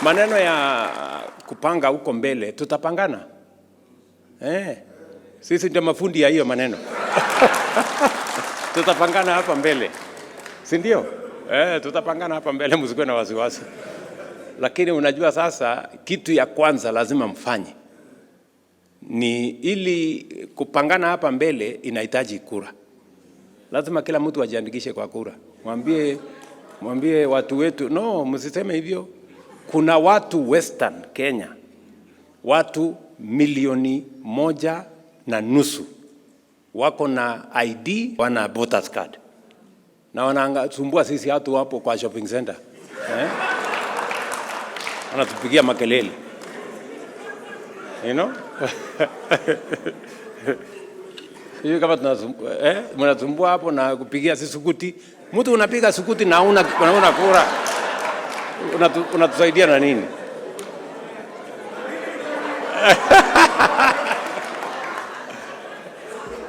Maneno ya kupanga huko mbele tutapangana. Eh, sisi ndio mafundi ya hiyo maneno. Tutapangana hapa mbele, si ndio? Eh, tutapangana hapa mbele, msikuwe na wasiwasi. Lakini unajua sasa, kitu ya kwanza lazima mfanye ni ili kupangana hapa mbele inahitaji kura. Lazima kila mtu ajiandikishe kwa kura. Mwambie watu wetu, no, msiseme hivyo. Kuna watu Western Kenya, watu 1.5 milioni wako na ID, wana voters card na wanasumbua sisi watu hapo kwa shopping center, eh? Wanatupigia makelele you know? Sijui kama tunasumbua, eh? Mnasumbua hapo na kupigia si sukuti. Mtu unapiga sukuti na una kura. Unatusaidia na nini?